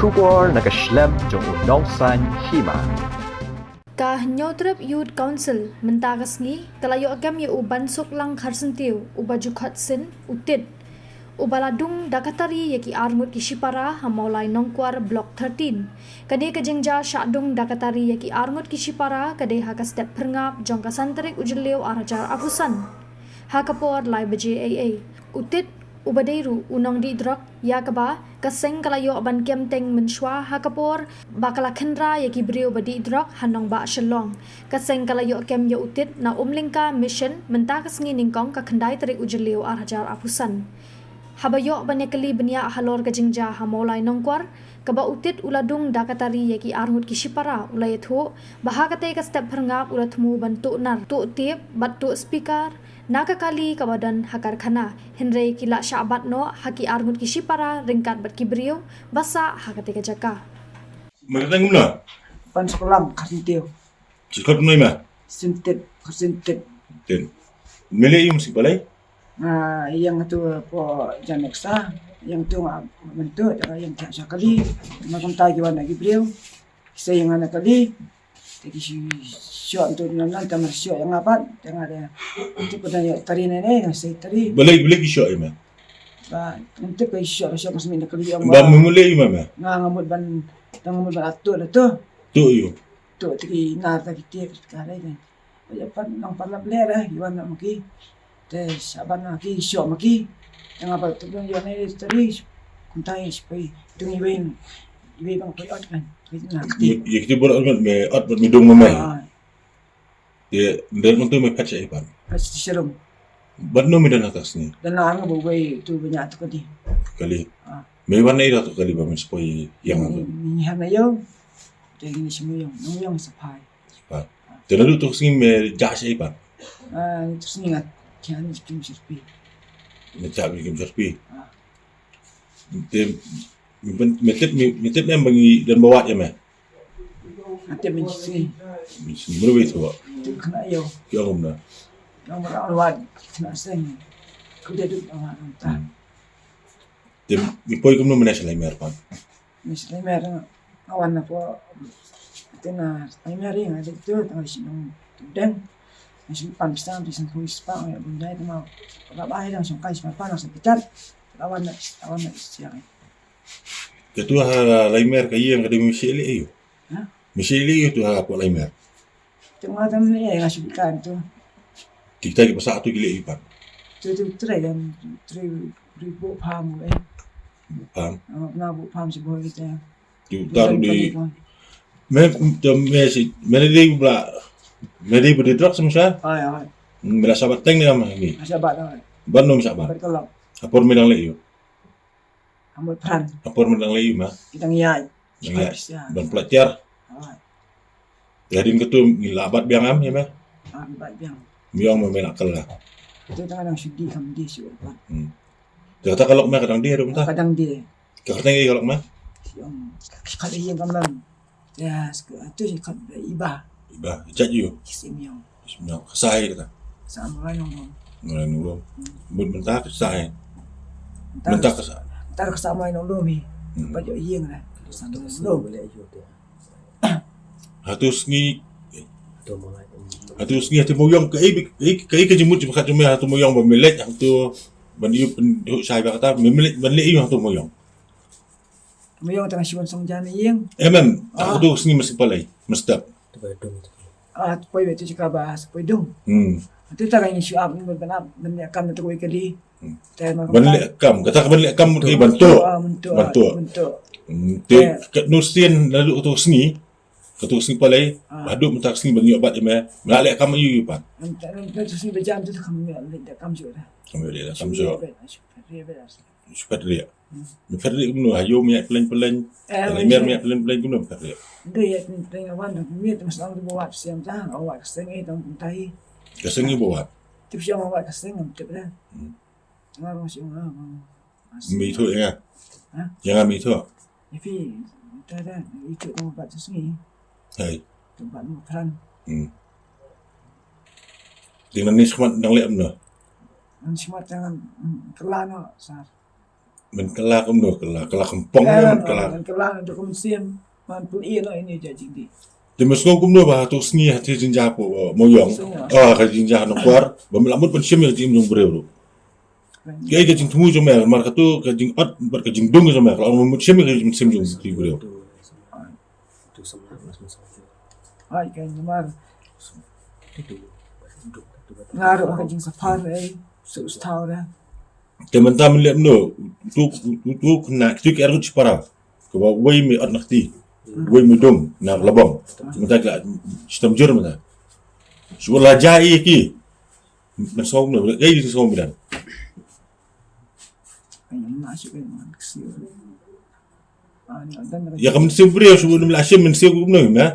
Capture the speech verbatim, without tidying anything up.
Khubor na ka shlem jong u nongsaiñ hima. Ka Hynñiewtrep Youth Council mynta ka sngi ka la ïoh kem ïa u Bansuklang Kharsyntiew uba ju khot sien u Tit, uba la dung da ka tari ïa ki arngut ki shipara ha Mawlai Nongkwar Block thirteen. Kane ka jingjia shah dung da ka tari ïa ki arngut ki shipara ka dei ha ka step phyrngap jong ka san tarik u Jylliew ar hajar arphew san, ha ka por lai baje eiei. U Tit uba dei ruh u nongdih drok, ïa kaba ka seng ka la ïoh ban kem teng mynshuwa ha ka por ba ka la khynra ïa ki briew ba dih drok ha nongbah Shillong. Ka seng ka la ïoh kem ïa u Tit na Umlyngka Mission mynta ka sngi nyngkong ka khyndai tarik u Jylliew ar hajar arphew san. Haba ïoh ban ïakylli bniah halor ka jingjia ha Mawlai Nongkwar, kaba u Tit u la dung da ka tari ïa ki arngut ki shipara, u la ïathuh ba ha katei ka step phyrngap u la thmu ban tuh nar, tuh tape bad tuh speaker na ka kali kaba don ha karkhana, hynrei ki la shah bat noh ha ki arngut ki shipara ryngkat bad ki briew ba sah ha katei ka jaka. Merdang kumno? Bansuklang Kharsyntiew. Shisha kumno ïa me? Sien Tit, Kharsyntiew. Tit. Me leh ïa u mynta balei? Nga ïeng tu hapoh Janek sa, ïeng tu nga mynta, ïeng tu sha kali, nga kumta ki wan na ki briew, ki sa ïeng na kali, te ki shu shoh tu nan nan, te mar shoh ïa nga pat, te nga de, tu ka dang ïa tari ne ne, nga sa tari. Balei, balei ki shoh ïa me? Ba, mynta ki shoh, shoh mas mynta kali ïa nga. Ba me mut leh ïa me? Nga, nga mut ban, dang mut ban atu la tu. Tu ïa u. Tu, te ki nar ta ki tiek, ka dei kan. Ba ïa pat nang pat lap leh dah, ïa wan na ma ki. Te saban na ki shoh ma ki. Te nga pat tu ïa ne tari. Kumta ïa sipai. Tu ïa wen. Ïa wen bang pai ot kan. Ïa na ki. Ïa, ïa kiti bor ot me ot bad me dung ma me. Ah. Te ndel mon tu me pat sha ipan. Pat sha rum. Bad no me dan atas ni. Dan na nga bo wei tu banya tu kali. Kali. Ah. Me wan na ira tu kali ba me sipai ïa nga tu. Ni, ni hana ïa u. Te ni sima ïa u. Nang ïa u sapai. Pat. Te naduh tu sngi me jah sha ipan. Ah, tu sngi ngat. Kian ni kim sirpi. Me jah ni kim sirpi. Ah. Te me pen, me tip, me, me tip ne em ba ngi don ba wad ïa me. Ate men sini. Men sini mero wei tu. Tu kena yo. Ki ong kumno? Ong ba wad kena seng. Ku de duk ba wad ta. Hmm. Te me poi kumno me ne sha Laimer pan? Me sha Laimer nga wan na po. Te na Laimer nga de tu tang si nong deng. Nga shu pan pisa, pisa pun spa, nga bun jai te ma. Ba ba ai dang song kai spa pan, nga sa pitat. Lawan na, lawan na siang. Ka tu ha Laimer ka ïing ka dei me sha leh ïa u. Ha? Me sha leh ïa u tu ha hapoh Laimer. Te nga tam leh ïa nga shu kan tu. Kita ki ba sah tu ki leh ïa u pat. Tu tu tre kan, tre, tre bu pam eh. Bu pam. Ah, na bu pam sha boy kita. Tu taru di. Me tu me si, me dei bla, me dei bla di drug sama sha? Ai, ai. Me la sabat teng ne ma ni. Sabat, ai. Ban nom sabat. Bat kelap. Apor me dang leh ïa u. Amut pran. Apor me dang leh ïa u ma. Ki dang ïaid. Dang ïaid. Ban plat tiar. Ai. Ïa din katu ngi la bat biang am ïa me. Ah, bat biang. Mi ong me me la kal la. Tu tang dang shu di kam di shu. Hmm. Te kata ka lok me ka dang di haduh mynta? Ka dang di. Ka kyrteng ei ka lok me? Shu ong ka dei ïa kam lam. Ya, tu shu kat iba. Iba. Jat yu. Kisim ïa u. Smiaw. Ka sa ei kata? Sa Mawlai Nonglum. Mawlai Nonglum. Hmm. Mut mynta ka sa ei. Mynta ka sa. Mynta ka sa Mawlai Nonglum hi. Hmm. Ba jot ïing lah. Sa Mawlai Nonglum. Ha tu sngi. Ha tu sngi ha tu Mawïong ka ei, ka ei ka jingmut jingpyrkhat jong me ha tu Mawïong ba me leit ha tu ban ïa pynduh shai ba kata me leit ban leit ïa ha tu Mawïong. Mawïong tang shu wan song jan ïing. Em em. Ha tu sngi mesti palai, mesti. Ah, tu poi betu jaka ba, tu poi dung. Hmm. Tu tang ngi shu ap, ngi ban ap, ngi kam tu kali. Hmm. Ban leh kam, kata ka ban leh kam mut ban tuh. Ah, ban tuh. Ban tuh. Hmm, te kat nu sien lalu tu sngi. Katu ka sngi palai, ah, haduh mynta ka sngi ban ïoh bat ïa me, me la leh kam ïa u pat. Mynta, mynta ka sngi ba jan tu kam ïoh leh kam shuh dah. Kam ïoh leh kam shuh. Shu phet riak. Shu phet riak. Hmm. Shu phet riak kumno, ha ïew me ïaid pyllein pyllein. Eh, ha Laimer me ïaid pyllein pyllein kumno me phet riak. Mynta ïaid pyllein pyllein wan dah, mynta mas lang tu ba wad siang dah, ba wad ka seng eh tang mynta hi. Ka seng ïa ba wad. Tip siang ba wad ka seng, tip dah. Hmm. Nga ruh shu nga, nga. Me ithuh ïa nga. Ha? Ïa nga me ithuh. Ïa phi, ta da, ithuh ka bat tu sngi. Hai. Ka bat mo pran. Hmm. Ding nang ni smat nang leh em no? Nang smat nang, hmm, kylla no, sar. Men kylla kumno, kylla, kylla kynpong, eh, men kylla. Men kylla na ka mynsiem. Man pun ïa no ini ja jingdih. Te men sngew kumno ba to sngi ha te jingjia po, eh, mo yong. Sngew. Ah, ka jingjia na kwar. Ba men la mut ban shim ïa ka jingim jong briew ruh. Ka, ka jingthmu jong me, mar ka tu, ka jingot, bad ka jingdung jong me, ka la mut shim ïa ka jingim jong briew. Ai, ka namar. Nga ruh ka jingsaphar, eh, su staw da. Te mynta men leh mano, tu, tu, tu, khynnah, tu ki arngut shipara. Kaba wei me ot na kti, wei me dung na ka labong. Mynta ki la shitom jur mynta. Shu la jia ïa ki. Men sngew kumno, kaei ka jingsngew ba don? Ïa ka mynsiem briew, shu nym la shim mynsiem kumno, me?